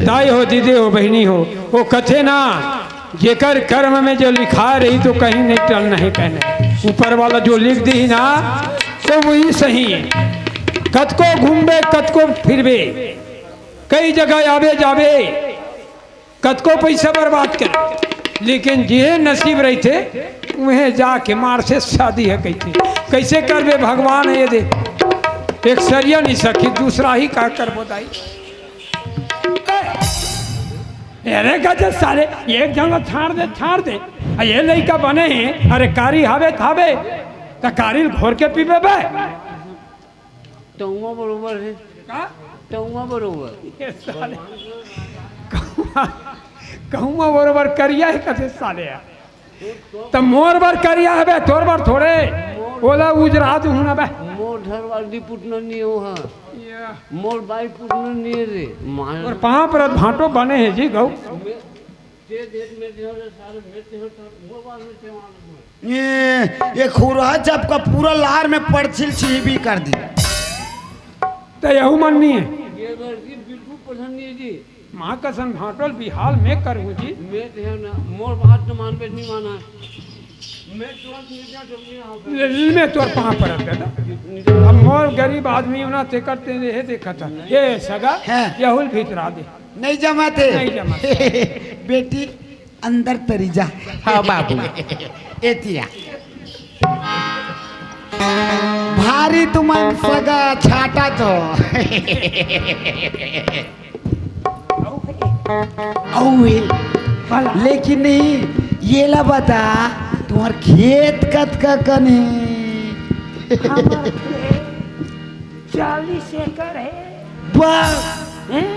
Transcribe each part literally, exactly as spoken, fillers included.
दाई हो, दीदी हो, बहिनी हो, वो कथे ना, जेकर कर्म में जो लिखा रही तो कहीं नहीं टल नहीं कहने। ऊपर वाला जो लिख दी ना, तो वही सही है। कतको घूमबे, कतको फिरबे, कई जगह आबे जाबे, कतको पैसा बर्बाद कर, लेकिन जिहे नसीब रहिथे, उहे जाके मार से शादी है कहिथे। कैसे करबे भगवान, ये दे, एक सरिया नहीं सखी, दूसरा ही का करबो दाई। अरे गजब साले, एक जन ला छाड़ दे, छाड़ दे। आ ये लइका बने हे, अरे कारी हावे त हावे, त कारी ल घोर के पीबे बे। तउवा बरोबर हे। का? तउवा बरोबर। ये साले। कहूँवा, कहूँवा बरोबर करिया हे कथे साले। त मोर बर करिया हबे, तोर बर थोड़े। ओला उजरा दूँ ना बे। मोर घर वाली पुटना नहीं हो, हाँ। या। मोर बाई पुटना नहीं है रे। मार। और पाँव परत भांटो बने हे जी गऊ। मैं, ते देख में ते हो रे सारे, मैं ते हो तो मोर बार में ते मार दूँ। ये, ये खुरहा जब का पूरा लार में पड़छिल छिबी कर दी। त यहू मन नहीं है। ये लड़की बिल्कुल पसंद नहीं है जी। माँ कसम भांटो ल बिहाव मैं करहूँ जी। मैं तो है ना, मोर बात तो मानबे नहीं माना। मैं तुरंत निकल जब नहीं आऊँ। ले, ले, मैं तोर पाँव परत दादा। अब मोर गरीब आदमी हूँ ना, तेकर ते हे देखत हे। ये सगा, हाँ। यहू ल भीतरा दे। नहीं जमाथे। नहीं जमाथे। बेटी, अंदर तरी जा। हाँ बाबू। एतिया। भारी तुमन सगा छाटा तो। अउ हे। भला। लेकिन नहीं, ये ला बता, तुम्हार खेत कतका कन हे? हमर खेत चालीस एकड़ हे। बस। हैं?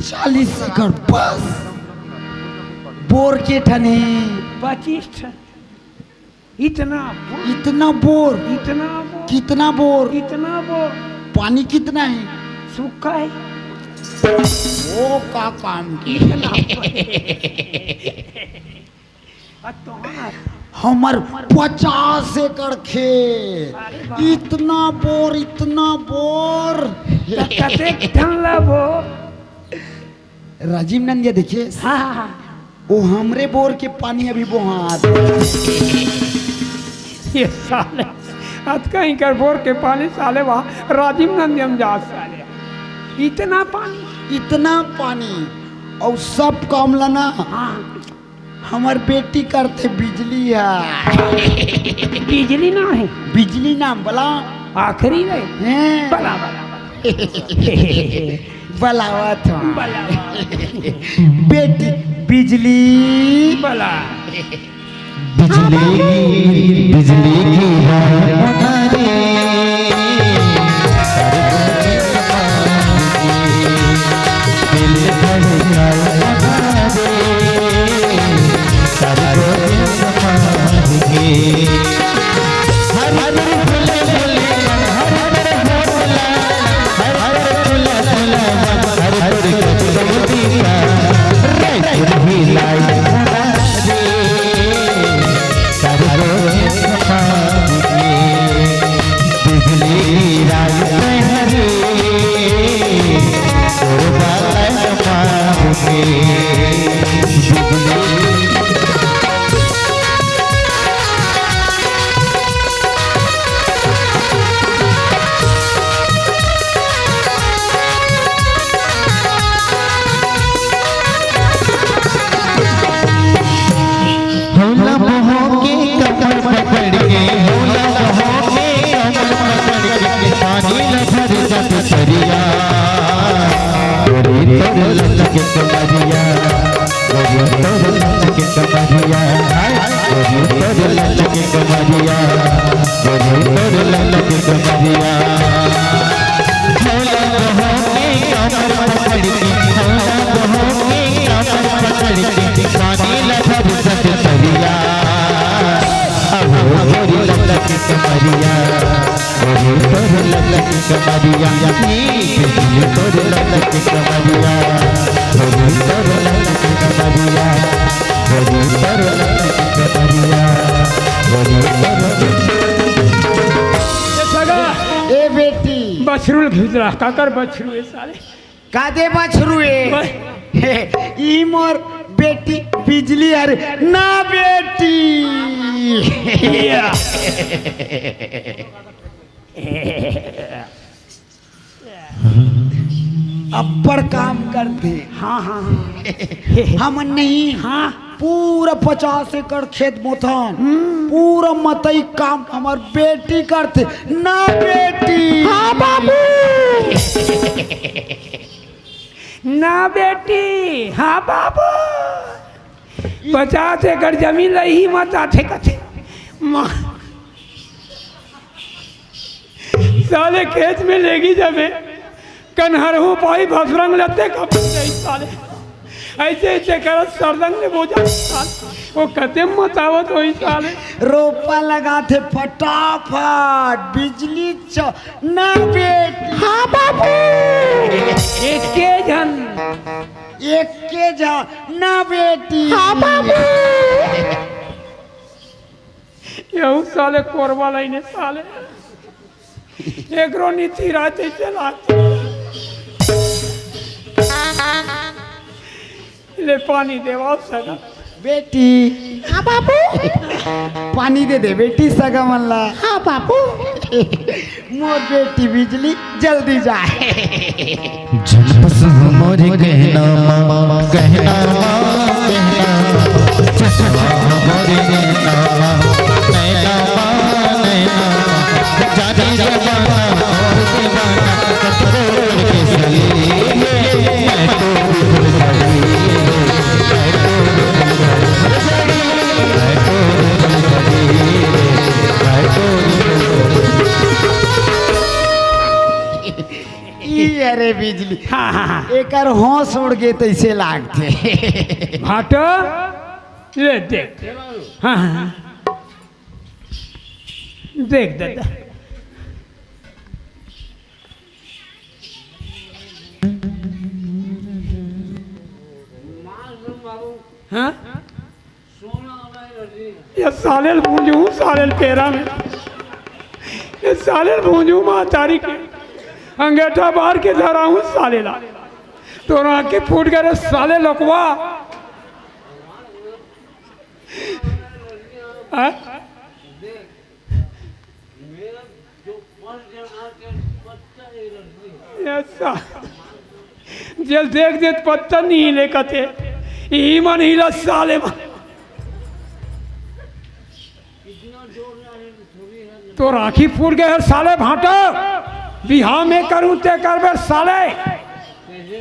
चालीस एकड़ बस। बोर के ठन हे? पच्चीस ठन। इतना बोर। इतना बोर। इतना बोर। कितना बोर? इतना बोर। पानी कितना हे? सूखा हे। वो का काम के? इतना बोर। आ तोहार? हमर पचास एकड़ खेत। अरे बाप। इतना बोर, इतना बोर। त कतेक ठन ला बोर? राजीव नंदिया देखिए, हाँ, हाँ, हाँ। वो हमरे बोर के पानी अभी बोहात। ये साले, अतका इंकर बोर के पानी साले वहाँ राजीव नंदिया में जात साले। इतना पानी? इतना पानी, अउ सब काम ला ना। हाँ। हमर बेटी करथे बिजली हा। बिजली ना हे। बिजली ना, बला। आखिरी रे। हैं। बला, बला, बला। बलावत हूँ। बला। बेटी बिजली। बला। बिजली, बिजली की है मुनादी। होला बहो के कमर पकड़ के, होला बहो के कमर पकड़ के, पानी ल भर जब सरिया। गोरी तोर लचके कमरिया, गोरी तोर लचके कमरिया, हाय, गोरी तोर लचके कमरिया, गोरी तोर लचके कमरिया। होला बहो के कमर पकड़ के, होला बहो के कमर पकड़ के, पानी ल भर जब सरिया। अब गोरी लचके कमरिया, गोरी तोर लचके कमरिया, ई बिजली तोर लचके कमरिया, गोरी तोर लचके कमरिया, गोरी तोर लचके कमरिया, गोरी तोर। ए सगा, ए बेटी। बछरू ल घिसरा, काकर बछरू ए साले? कादे बछरू ए? बस। ई मोर बेटी बिजली हरे ना बेटी। अब्बड़ काम करथे। हाँ, हाँ, हाँ। हमन नहीं, हाँ। पूरा पचास एकड़ खेत बोथन। हम्म। पूरा मतई काम हमर बेटी करथे ना बेटी। हाँ बाबू। ना बेटी, हाँ बाबू। पचास एकड़ जमीन ल इही मत आथे कथे। माँ, साले खेत में लेगी जाबे, कन्हरहू पाई भसुरंग लते कब जाई साले। ऐसे ऐसे करत सरदंग ले बोजा साले। वो कते मतावत होई साले। रोपा लगाथे फटाफट, बिजली च-, ना बेटी। हाँ बाबू। एके झन। एके झन, ना बेटी। हाँ बाबू। यहू साले कोरबा लाइने साले। एकरो नीति राते चला। ले पानी देवाओ सगा। बेटी। हाँ बाबू। पानी दे दे बेटी सगा मन ला। हाँ बाबू। मोर बेटी बिजली जल्दी जाए। झनपस मोर गहना मा, गहना मा, गहना मा। चश्मा मोर गहना मा, नैना मा, नैना मा। जानी जमाना और दीवाना, कपड़ों के सलीले, मैं तो बिगड़ गई रे, मैं तो बिगड़ गई रे, मैं तो बिगड़ गई रे, मैं तो बिगड़ गई रे। ई अरे बिजली। हाँ, हाँ, हाँ। एकर होश उड़ गे तइसे लागथे। भाटो, ले देख। हाँ, हाँ, हाँ। देख दादा। हाँ? ये साले ल भूंजू, साले ल पेरा में। ये साले ल भूंजू, महतारी के अंगेठा बार के धरा हूँ साले ला। तोर आँखी फूट गे रे साले लोकवा। हाँ? ऐसा जेल देख देत पत्ता नहीं हिले कथे। ई मन हिला साले मन। तोर आँखी फूट गे हे साले भांटो। बिहाव में करूँ ते करबे साले।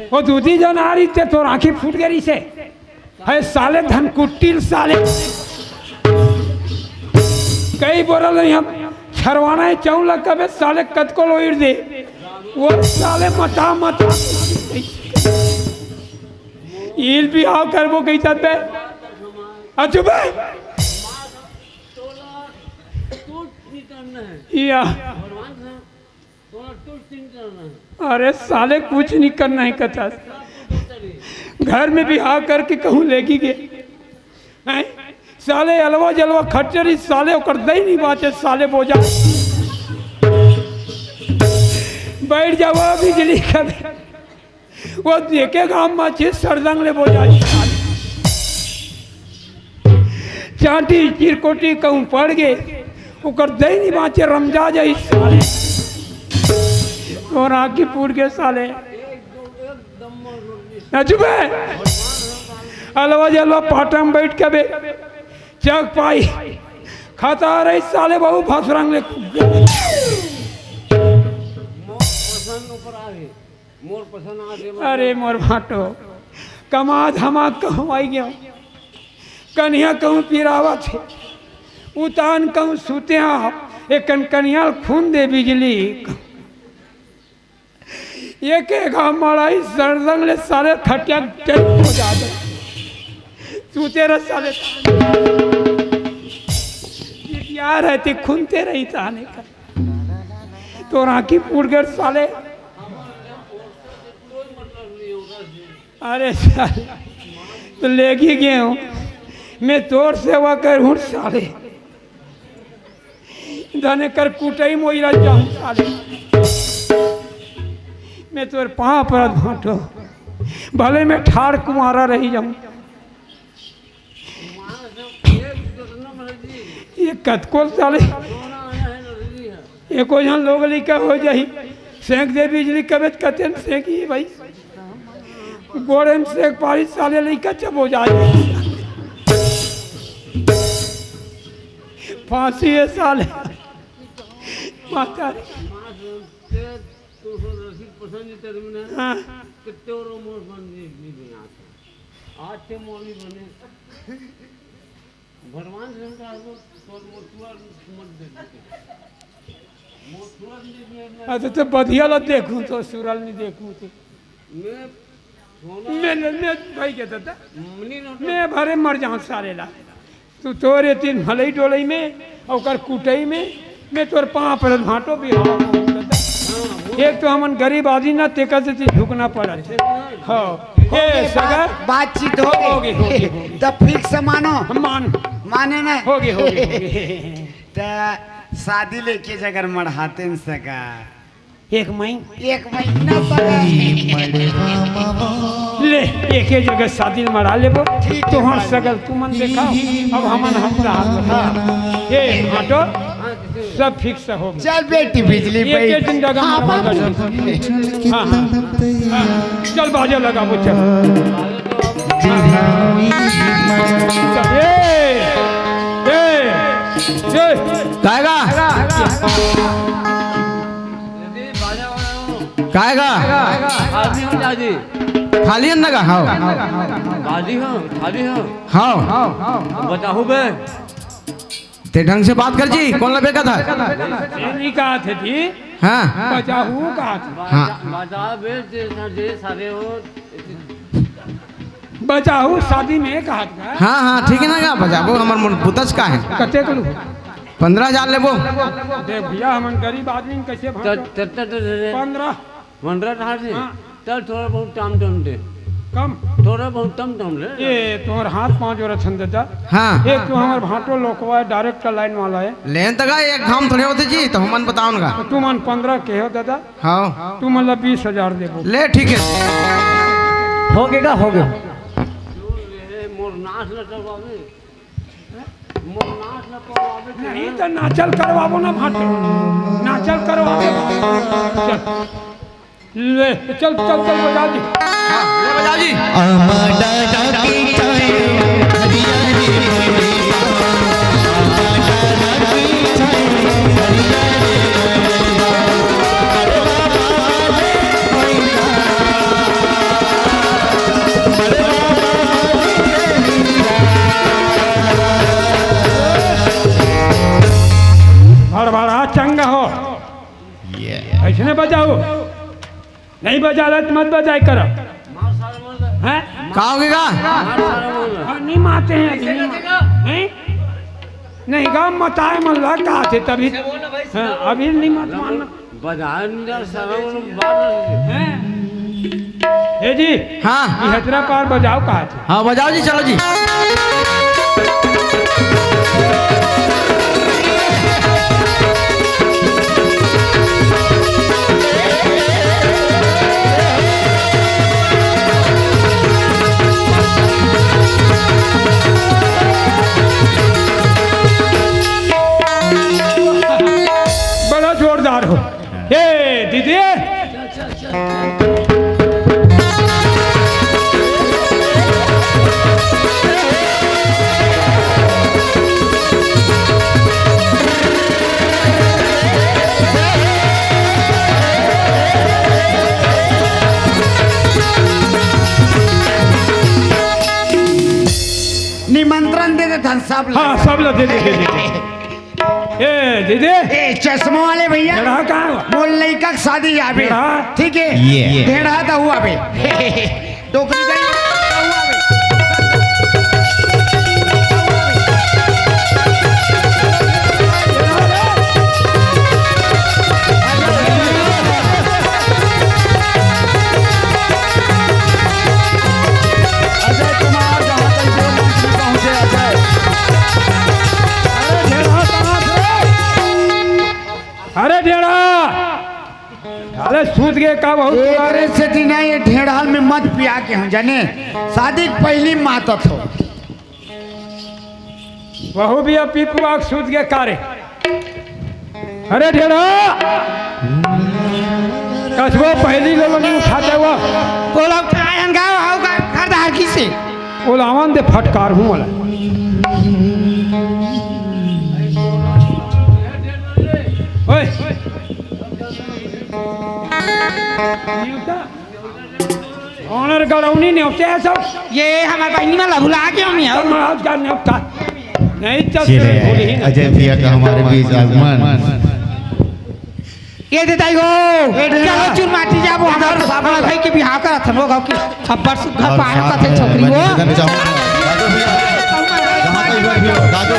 वो दूधी जन आ रही ते तोर आँखी फूट गे रही से। हे साले धनकुट्टी साले। कई बोरल नहीं हम छरवाना हे चौल कबे साले कतको लोइर दे। वो साले मता मता। ईल बिहाव करबो कही जाते। अचुबे। या। अरे साले कुछ नहीं करना है कथा। घर में बिहाव करके कहूँ लेगी गे। हैं? साले अलवा जलवा खच्चर ही साले ओकर दई नहीं बाचे साले बोजा। बैठ जावा बिजली कबे। वो देखे गांव में छे सरदंग ले बोजाई। चांटी चिरकोटी कहूँ पड़ गे, ओकर दई नहीं बाचे रमजा जाई साले। और आँखी फूट गे साले। ना चुपे। अलवा जलवा पाटा में बैठ के बे चक पाई खाता रही साले बाबू भसुरंग ले। मोर पसंद ऊपर आ गे। मोर पसंद आ गे। अरे मोर भांटो, कमा धमा कहूँ आई गयो, कन्हिया कहूँ पिरावत हे, उतान कहूँ सुते हा, एक कन कन्हिया ल खून दे बिजली। एक एक घाम मड़ाई सरदंग ले साले खटिया टेक हो जाते। सुते रह साले। यार है ते खुनते रही ताने का। तोर आँखी फूट गे साले। अरे साले, तो लेगी गे हूँ मैं, तोर सेवा करहूँ साले। धने कर कुटई मोइरा जाहूँ साले। मैं तोर पाँव परत भांटो। भले मैं ठाढ़ कुंवारा रही जाऊं। ये कतको साले एको झन लोग लइका हो जाही, सेंक दे बिजली कबे त कतेन सेंक ही भाई। गोड़े में सेंक पारी साले लइका चबो जाए। फांसी है साले। माता रे। हाँ। आज से मौली बने। भगवान से हम कहा, "तोर मोर सुअर मत दे दे।" मोर सुअर नहीं दे, मैं अच्छा, तो बधिया ला देखूं तो सुरल नहीं देखूं तो। मैं सोना मैं, मैं भाई कहता था, मनी नोट मैं भरे मर जाऊं सारे ला। तू तोरे तीन भलई डोलई में, ओकर कुटई में, मैं तोर पांव पर भांटो भी हो। एक तो हमन गरीब आदमी ना, तेकर से झुकना पड़ा। हाँ। ए, सगा? बातचीत हो गई। होगी, होगी, होगी। तब फिक्स मानो। मान। माने ना? होगी, होगी, होगी। त शादी लेके जगर मढ़ाते न सगा। एक मई। एक महीना सगा। ले, एके जगह शादी मढ़ा लेबो। ठीक है, तोहर भाई। सगल तुमन देखा, अब हमन हम रहा। हाँ। ए, हटो। सब फिक्स हो गया। चल बेटी बिजली एक भाई। एक दिन लगा हाँ, मार बाबू। लगा। हाँ, हाँ, हाँ। चल बाजा लगाबो, चल। हाँ, हाँ। चल, ए, ए, ए। काहेगा? काहेगा? खाली हम दादी। खाली अंदर का? हाँ। दादी हाँ, खाली हाँ। हाँ। बताहू बे। ते ढंग से बात कर जी, कौन लबे का था? ये नहीं कहा थे जी। हाँ। बचाहू कहा था। हाँ। बचा बे, जे, जे सारे हो। बचाहू शादी में कहा था। हाँ, हाँ, ठीक है ना, का बचाबो, हमर मन पुतच का है। कते कलू? पन्द्रह हजार लेबो। देख भैया, हमन गरीब आदमी, कैसे भांटो? त-, त-, त-, त-, त-, पन्द्रह। पन्द्रह हजार से? हाँ। चल, थोड़ा बहुत टाम टाम दे। कम? थोड़ा बहुत टाम टाम ले। ए, तोहर हाथ पाँव जोड़ा छन देता। हाँ। एक तो हमर भांटो लोकवा है, डायरेक्ट लाइन वाला है। लेन तक एक घाम थोड़े होते जी, तो हमन बताओ ना। तो तुमन पन्द्रह के हो दादा? हाँ। तुमन ला बीस हजार देबो। ले, ठीक है। हो गया, हो गया। मोर नाच न करवावे। मोर नाच न करवावे। नहीं तो नाचल करवाबो ना भांटो। नाचल करवाबो। चल। ले, चल, चल, चल, बजा दी। हाँ, ले बजा दी। बड़बड़ा चंगा हो। ऐसने बजाओ। नहीं बजा रहा तो मत बजाए कर। हैं? का हो गया? हाँ, नहीं मारते हैं अभी, नहीं मारते। हैं? नहीं, गाँव मताए मन लग कहा थे तभी। हाँ, अभी नहीं मत मारना। बजा नहीं रहा, सारा वो बात। हैं? ए जी, हाँ। ये हजरा पार बजाओ कहा थे। हाँ, बजाओ जी, चलो जी। बड़ा जोरदार हो। ए दीदी, निमंत्रण दे देथन सब ला। हाँ, सब ला दे दे, दे दे। ए दीदी। ए चश्मा वाले भैया। ढेढ़ा कहाँ हुआ? मोर लइका के शादी आबे। ढेढ़ा? ठीक है। ये। ढेढ़ा तो हुआ बे। डोकरी गई। अजय कुमार, जहाँ तक जो मंच में पहुँचे, अजय। अरे ढेढ़ा कहाँ से? अरे ढेढ़ा। सूत गे का बहुत एकरे सेती ना ये ढेड़हाल में मत पिया के हम जाने, शादी के पहिली मातत हो। वहू भी अब पीपुआ के सूत गे का रे। अरे ढेड़ा, कसबो पहिली ले लो नहीं उठाते हुआ। ओला उठाए हन गाँव हाउ का घर धार की से। ओला आवन दे फटकार हूँ वाला। ओए। ऑनर गड़ौनी नेवते हे सब। ये हमर बहिनी मन ला भुला के हम यहाँ। महाराज का नेवता। नहीं तो चले, भूल ही ना। अजय भैया का हमारे बीच आगमन। ये दे दाई हो। ये दे चलो ना। चुरमाटी जाबो, हमर भाई के बिहाव करत हन वो गाँव के। अब्बड़ सुग्घर पाए कथे छोकरी हो। जहाँ कहीं बैठ भी हो, दादू।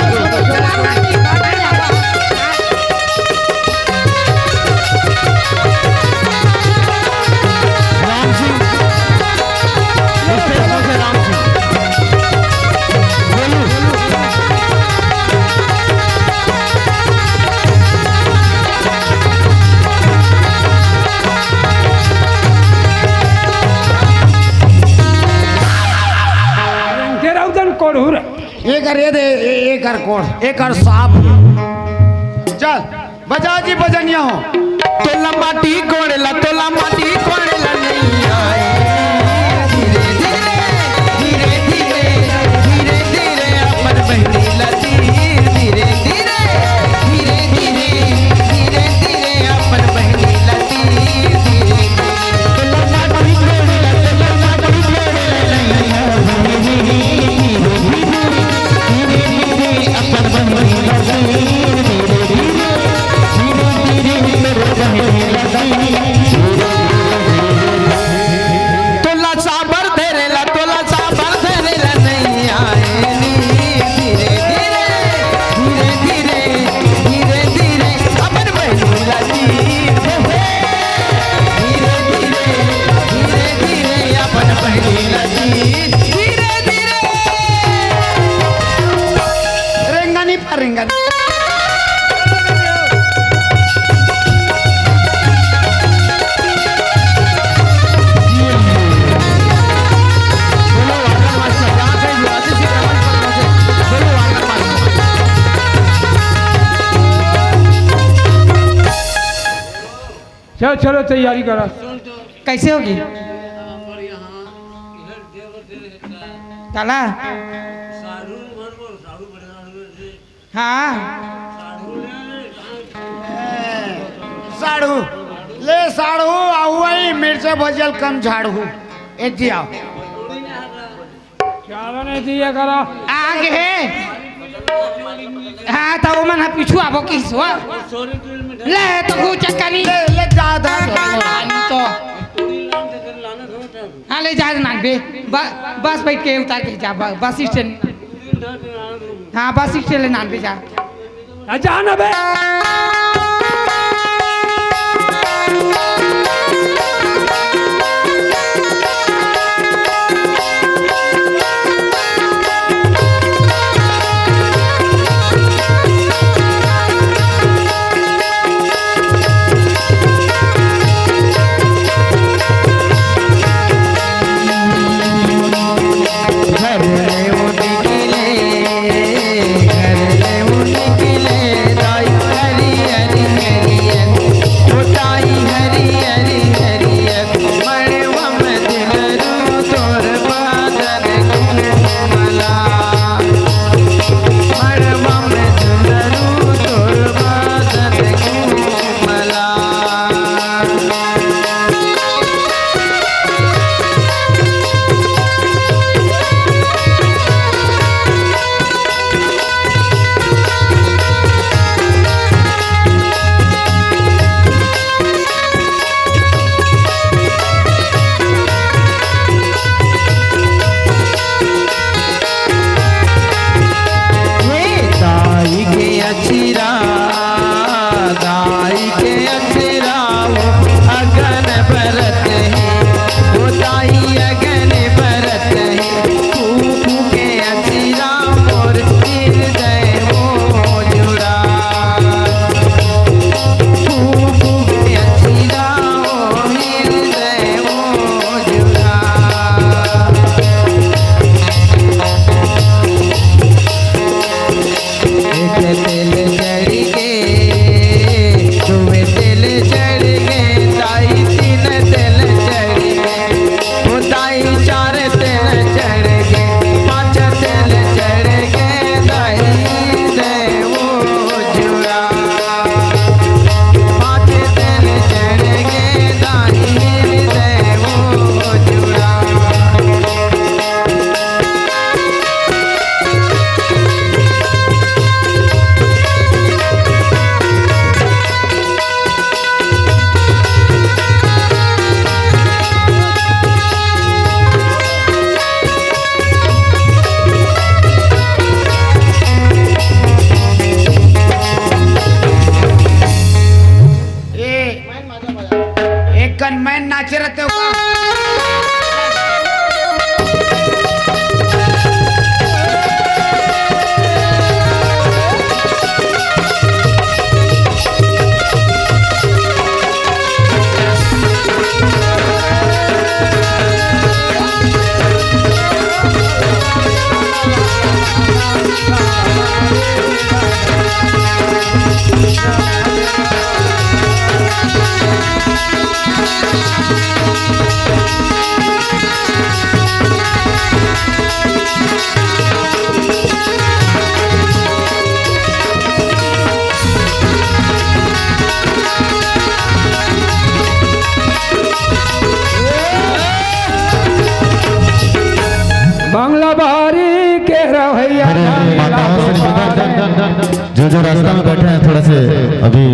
राम सिंह, स्टेज पर से राम सिंह। बोलू। तेरा उदन कोड़ू रे। एकर ये दे, ए-, एकर कोड़, एकर साफ। चल, बजा जी बजनिया हो। तोला माटी कोड़ेला, तोला माटी कोड़ेला नैया। धीरे धीरे, धीरे धीरे, धीरे धीरे अपन बहिनी ला तीर। धीरे धीरे, धीरे धीरे, धीरे धीरे अपन बहिनी ला तीर। धीरे धीरे। तोला साबर धरेला, तोला साबर धरेला नैया। धीरे धीरे, धीरे धीरे, धीरे धीरे अपन बहिनी ला तीर। धीरे धीरे, धीरे धीरे अपन बहिनी ला तीर। धीरे धीरे। रेंगनी पर रेंगनी। चलो, चलो, तैयारी करा। कैसे होगी? काला? हाँ। साढ़ू, ले साढ़ू, आऊ आई मिर्चा भजियल कम झाड़ू। ए जी आओ। चालन ए जी ये करा। आगे। हाँ, तो वो मन पीछू आबो किस हुआ। ले तो कुछ चक्का नहीं। ले, ले जा, जा। पानी तो। हाँ, ले जा नानबे। ब-, बस बैठ के उतार के जा, ब-, बस स्टैंड। हाँ, बस स्टैंड ले नानबे जा। आ जा ना बे। बांगला बारी के रवैया अरे, माताओं से निवेदन, जो, जो रास्ता में बैठे हैं, थोड़ा से अभी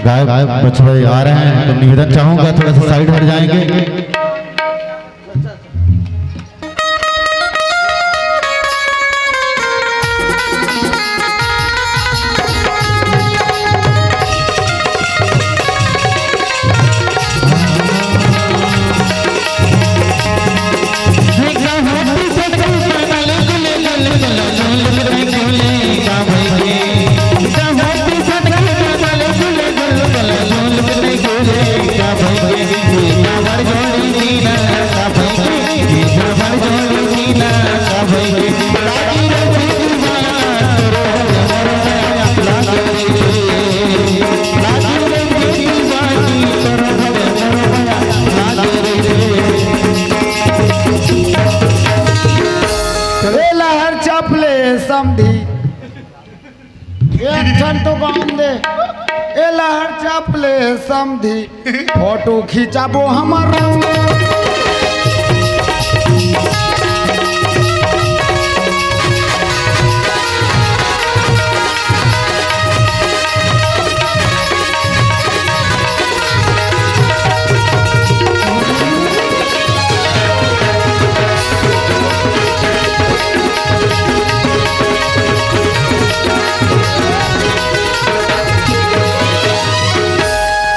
गायक बछुए आ रहे हैं, तो निवेदन चाहूंगा, थोड़ा सा साइड हट जाएंगे। ए लहर चाप ले समधी, एक ठन तो बांध दे। ए लहर चाप ले समधी, फोटो खिंचाबो हमर।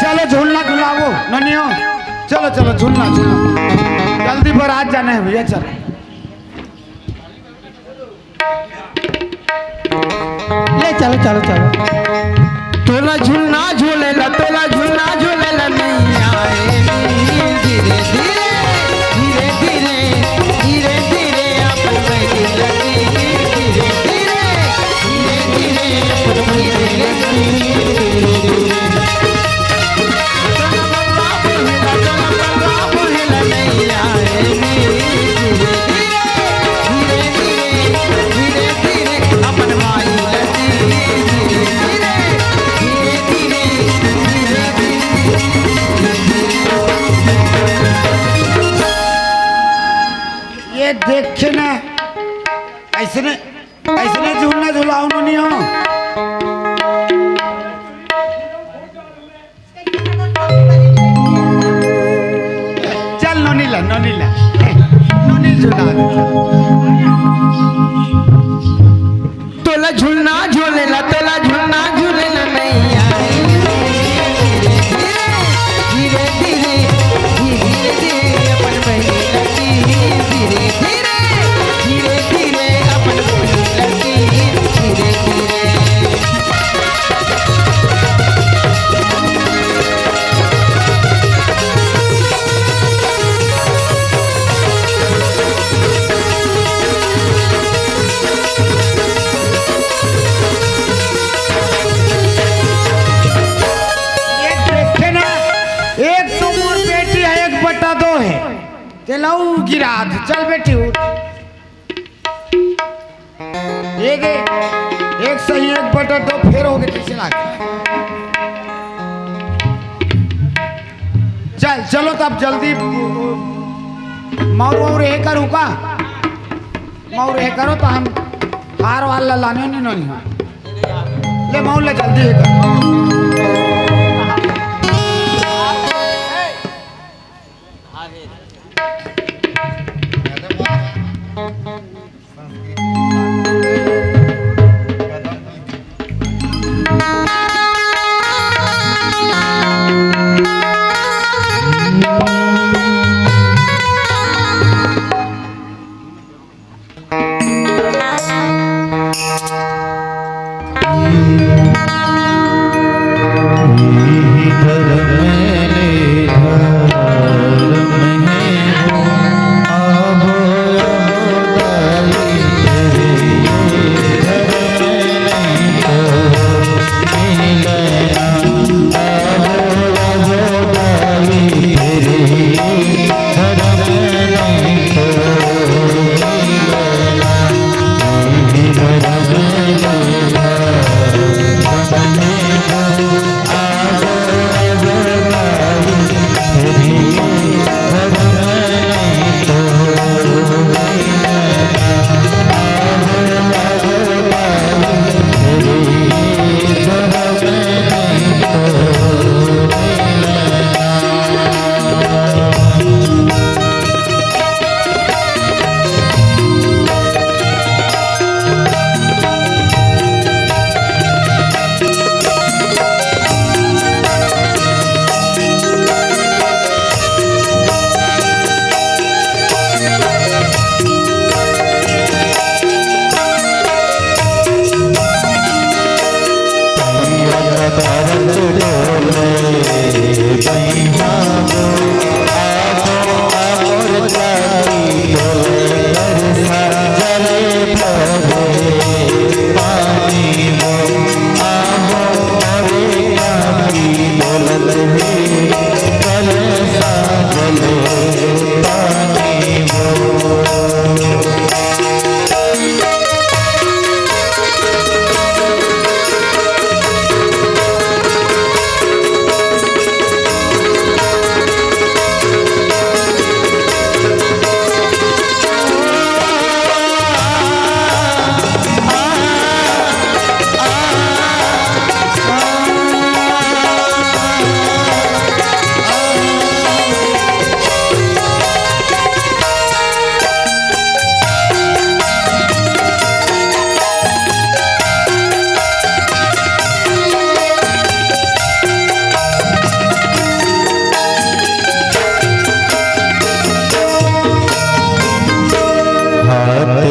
चलो झूलना झुलाओ ननियो, चलो चलो झूलना झूलना, जल्दी बारात जाने हैं भैया, चलो। ले चलो चलो चलो। तोला झूलना झूलेला, तोला झूलना झूलेला नैया रे। धीरे धीरे, धीरे धीरे, धीरे धीरे अपन बहिनी लगी। धीरे धीरे, धीरे धीरे अपन बहिनी लगी। ये देखे ना, ऐसने, ऐसने झूलना झुलाओ नोनी हो। चल नोनी ला, नोनी ला, नोनी झुला। तोला झुलना झूलेला, तोला झुलना झूलेला नैया। धीरे धीरे, धीरे धीरे, धीरे धीरे अपन बहिनी लगी। धीरे धीरे, धीरे धीरे अपन बहिनी लगी। धीरे धीरे। ये देखे ना, एक तो मोर बेटी है, एक बटा दो है, तेला उ गिरा दे। चल बेटी उठ। एक, एक सही एक बटा दो फेर हो गए, कैसे लागे? चल, चलो तब जल्दी मौर और ये करूँ का? मौर ये करो तो हम हार वाला लाने नहीं, नहीं, हाँ। ले मौर ले जल्दी ये कर।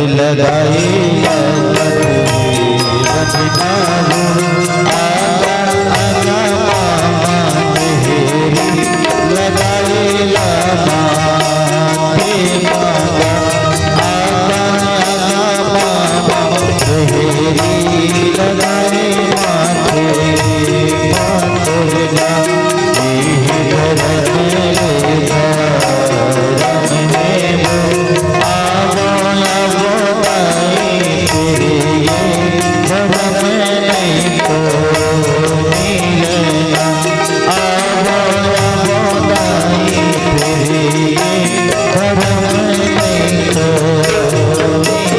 लगाई ला मत रखना हो, आगा आगा मामा देहरी। लगाई ला माथे मागा, आगा आगा मामा देहरी। लगाई माथे माथे ना, ये धरम रे धरम हे वो। आवो, आवो, दाई, तेरे ये धरम नहीं तो मिलना। आवो, आवो, दाई, तेरे ये धरम नहीं तो मिलना।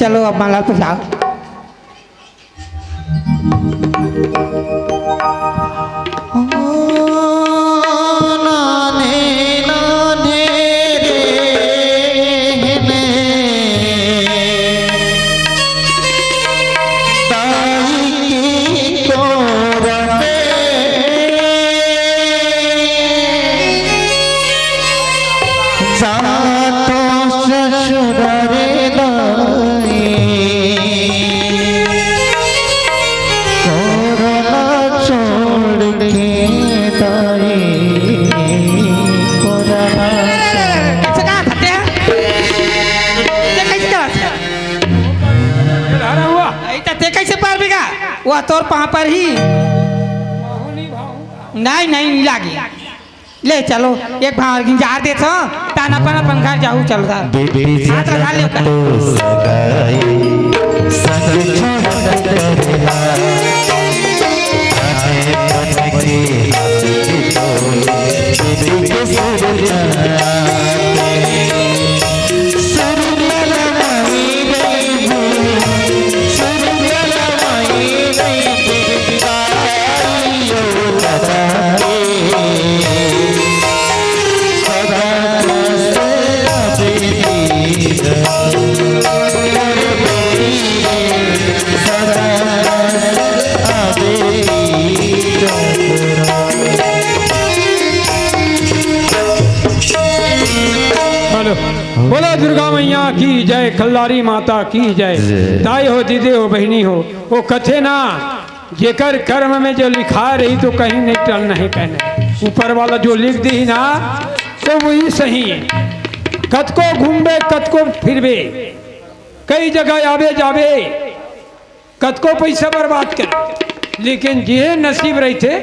चलो, अब माला तो जाओ। कैसे कहा था ते? ते कैसे कहा था? अरे, ते कैसे पार भी गा? वह तोर पाँव पर ही। नहीं, नहीं, नहीं लागे। ले चलो, एक भाव गिंजार देत हो, ताना पना पंखा जाऊ चल रहा। हाथ लगा ले ओकर। हेलो, बोलो दुर्गा मैया की जय, खल्लारी माता की जय। जय। दाई हो, दीदी हो, बहिनी हो, वो कथे ना, जेकर कर्म में जो लिखा रही तो कहीं नहीं टल नहीं कहने। ऊपर वाला जो लिख दी ना, तो वही सही है। कतको घूमबे, कतको फिरबे, कई जगह आबे जाबे, कतको पैसा बर्बाद कर, लेकिन जिहे नसीब रहिथे,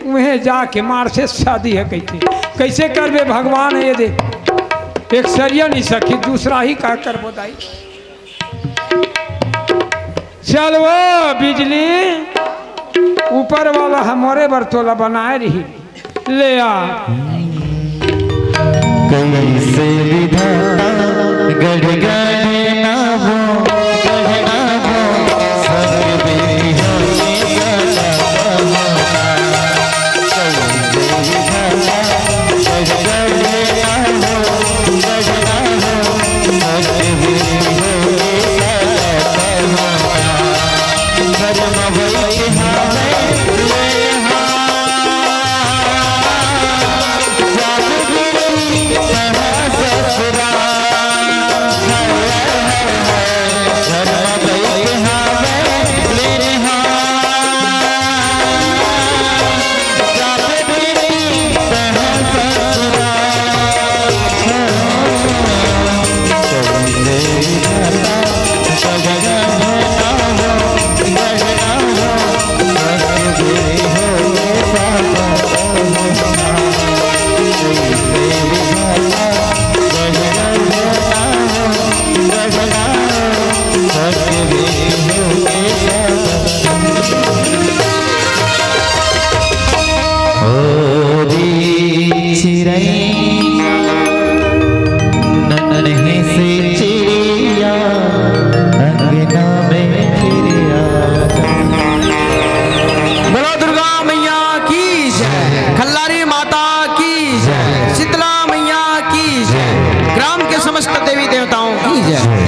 उहे जाके मार से शादी है कहिथे। कैसे करबे भगवान ये दे, एक सरिया नहीं सखी, दूसरा ही का करबो दाई। चल वो बिजली, ऊपर वाला हमरे बर तोला बनाए रही। ले आ। कैसे विधाता गढ़ गढ़ ना हो, गढ़ ना हो, सब बेटी हो, कैसे विधाता गढ़ गढ़ ना हो, गढ़ ना हो, सब बेटी हो, धर्म वही हावे, ले हा। बोलो दुर्गा मैया की जय, खल्लारी माता की जय, शीतला मैया की जय, ग्राम के समस्त देवी देवताओं की जय।